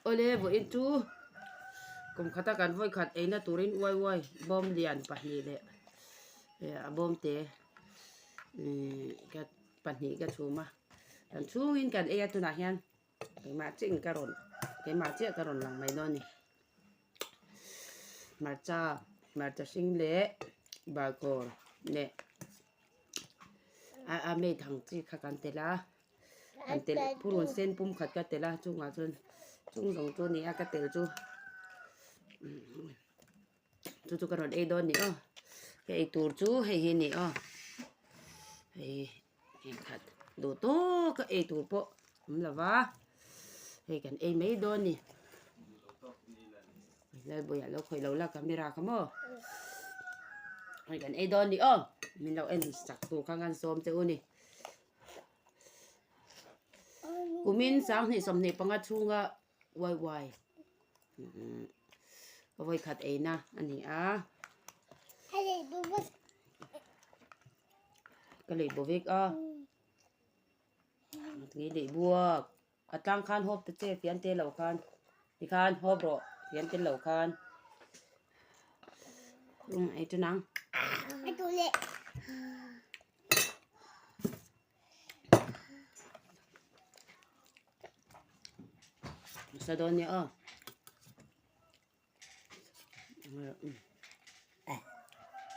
Awle vawiin chu kum khata kan vawi khat eina turin uai uai bawm lian pahnih leh a bawm te ka pahnih ka chhum a kan chhungin kan ei a tunah hian keimah chiah ka rawn keimah chiah ka rawn lang mai dawn a ni hmarcha hmarcha hring leh barkawl leh a mei thang chi kha kan telh a an telh purun sen pum khat ka telh a chungah chuan chung zawng chu a ni a ka telh chu chu chu ka rawn ei dawn a ni aw ka ei tur chu hei hi a ni aw hei engkhat duh tawk a ei tur pawh awm lo va hei kan ei mai dawn a ni Lalbawiah lo khawih lo la camera kha maw hei kan ei dawn a ni aw min lo en chak tur kha ngan sawm che u ni. Kumin 2025 chhunga uai uai ka vawikhat eina a ni a. Ka lei bo vek a. Nge lei buak. A tlang khan hawp ta che fian te lo khan. Tikhan hawp rawh fian te lo khan. Ei chu nang. Nasa dawn nia aw.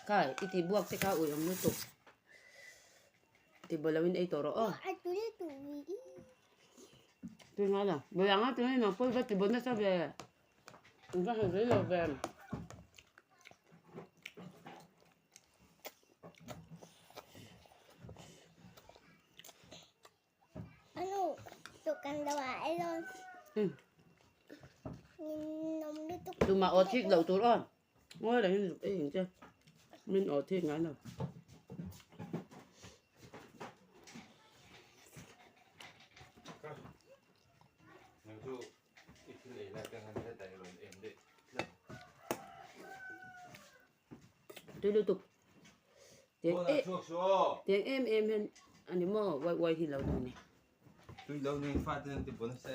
Kai i tih buak te kha ui awm lutuk. Ti baw loin ei tawh rawh aw. Tui ngai lo. Bawi anga tui nang pawi va ti baw nasa ve. Va han zei lo ve. Tumah aw thik loh tur aw. Ngawi rengin zuk ei ang che. Min aw thik ngai lo. Tui lutuk. Tiang em tiang em em hian a ni maw uai uai hi lo tui ni. Tui lo ni fa te an ti bon se.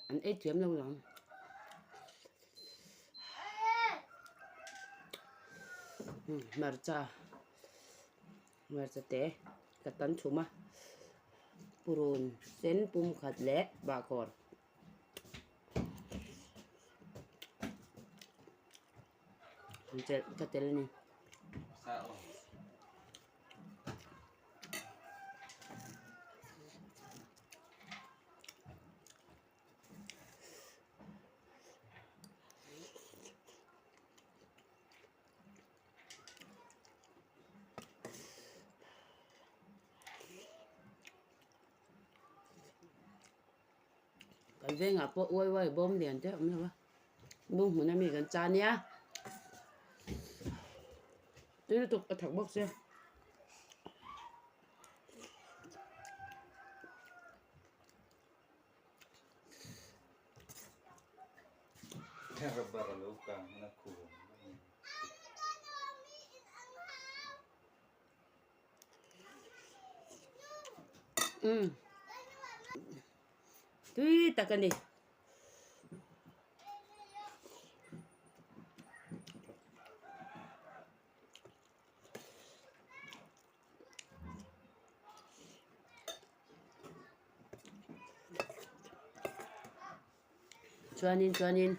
An ei thiam lo lang. Hmarcha hmarcha te ka tan chhum a purun sen pum khat leh bahkhawr. Ka tel a ni. Kan vengah pawh uai uai bawm lian te a awm lo va bawng hmun ami kan cha nia tui lutuk a thak bawk sia. Umm tui tak a ni. Chuanin chuanin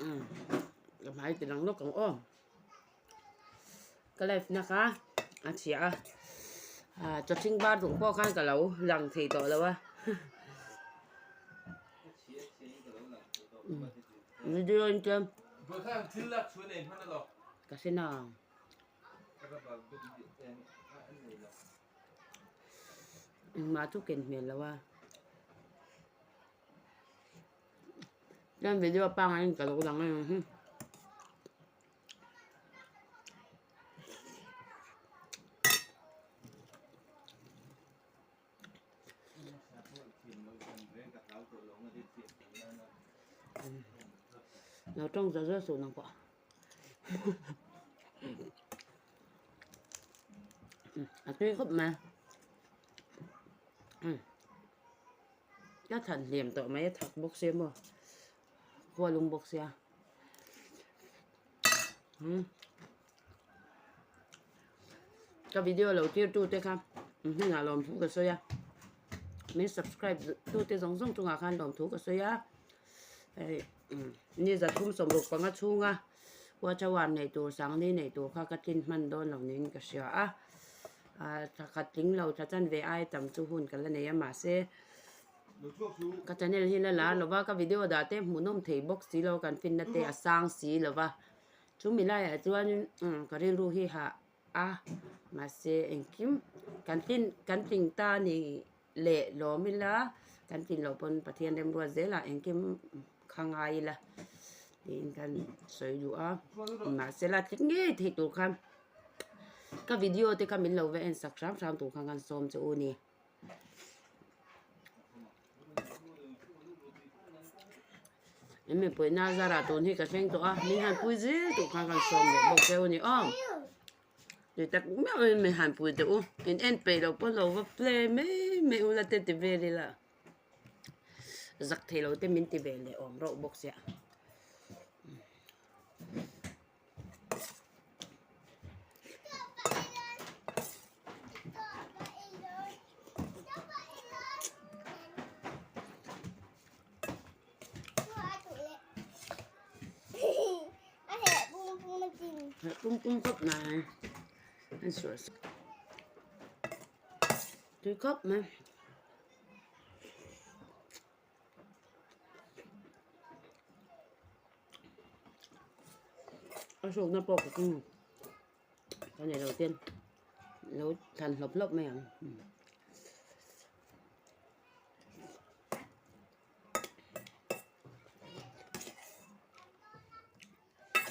umm ka hmai ti lang lawk ang aw. Ka life na kha a chhia a ah chawthing bar duh pawh khan ka lo lang thei tawh lo a video in chuan ka hre nang. Engmah chu ken hmel lo a chuan video pangngai in ka lo lang a ni. Lo tawng za za suh nang pawh a tui khawp mai. Ka than hliam tawh mai a thak bawk sia maw khua lung bawk sia umm ka video lo tir tu te kha hnenah lawmthu ka sawi a min subscribe tu te zawng zawng chungah khan lawmthu ka sawi a hei umm ni zathum sawmruk panga chhunga watch hour neih tur sangni neih tur kha ka tlin hman dawn lo niin ka hria a. Ah thla khat tling lo thla chan ve ai tam chu hun ka la nei a mahse ka channel hi la lar lova ka video dah te hmuhnawm thei bawk si lo kan finna te a sang si lova chumi laiah chuanin umm ka rilru hi hah a mahse engkim kan tlin kan tling ta ni leh lawm ila kan tlin loh pawn Pathian remruat zelah engkim kha ngai ila tiin kan sawi duh a mahse la tling ngei theih tur khan ka video te kha min lo va en sak hram hram tur khan kan sawm che u ni. In mipui na zarah tun hi ka thleng tawh a min han pui zel tur khan kan sawm leh bawk che u ni aw. Tui tak meuh in min han pui teh u in en peih loh pawn lo va play mai mai ula te ti vel ila zak thei lo te min ti ve leh awm reuh bawk sia. Pum pum khawp mai an suah tui khawp mai. A hrukna pawh ka keng ka nei lo ten lo thlan hlawp hlawp mai ang.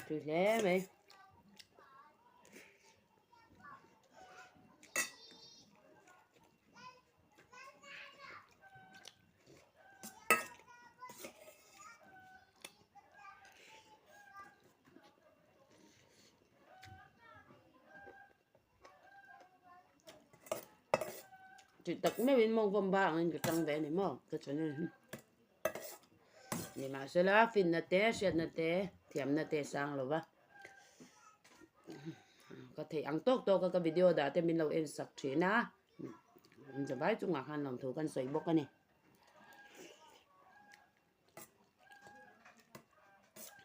Tui hle mai. Tih tak meuhin mawngvawm ba angin ka tang ve a ni maw ka channel hi. Nimahsela finna te hriatna te thiamna te a sang lo va. Ka theih ang tawk tawk a ka video dah te min lo en sak thin a. Zavai chungah khan lawmthu kan sawi bawk a ni.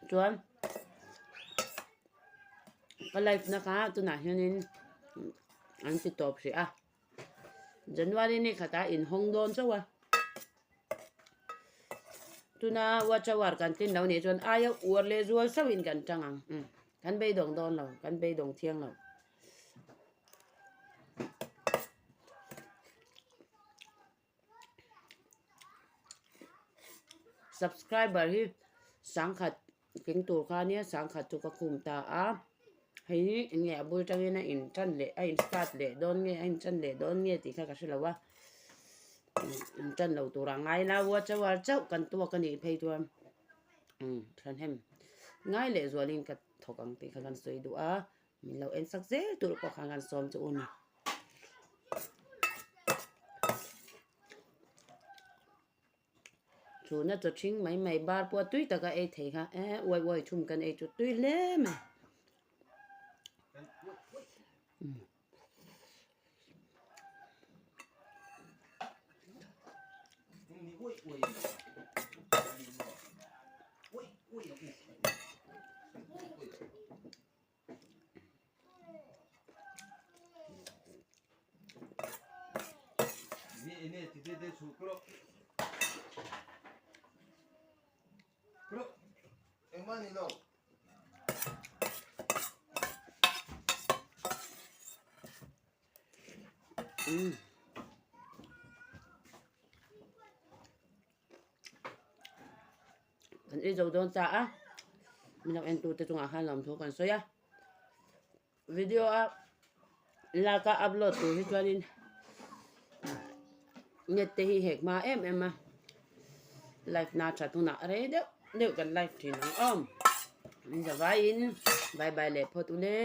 Chuan ka live na kha tunah hianin an ti tawp hrih a. January ni khatah inhawng dawn chauh a. Tuna watch hour kan tlin lo nih chuan aia uar leh zual sauhin kan tang ang. Kan beidawng dawn lo, kan beidawng thiang lo. Subscriber hi sangkhat tling tur kha ania sangkhat chu ka khum ta a hei hi eng nge a bul tangin a in tan leh a in start leh dawn nge a in tan leh dawn nge tih kha ka hre lo a in tan lo tur a ngai la watch hour chauh kan tuak a nih phei chuan umm thahnem ngai leh zualin ka thawk ang tih kha kan sawi duh a. Min lo en sak zel tur pawh khan kan sawm chu u ni. Chhuna chaw ṭhing mai mai bar pawh tui taka ei thei kha eh uai uai thum kan ei chu tui hle mai. Kan ei zo dawn ta a min lo en tute chungah khan lawmthu kan sawi a video a lak a upload tur hi chuanin net te hi hek hma em em a live na that hunah rei deuh deuh kan live thin ang aw min zavaiin bye bye leh phawt ule.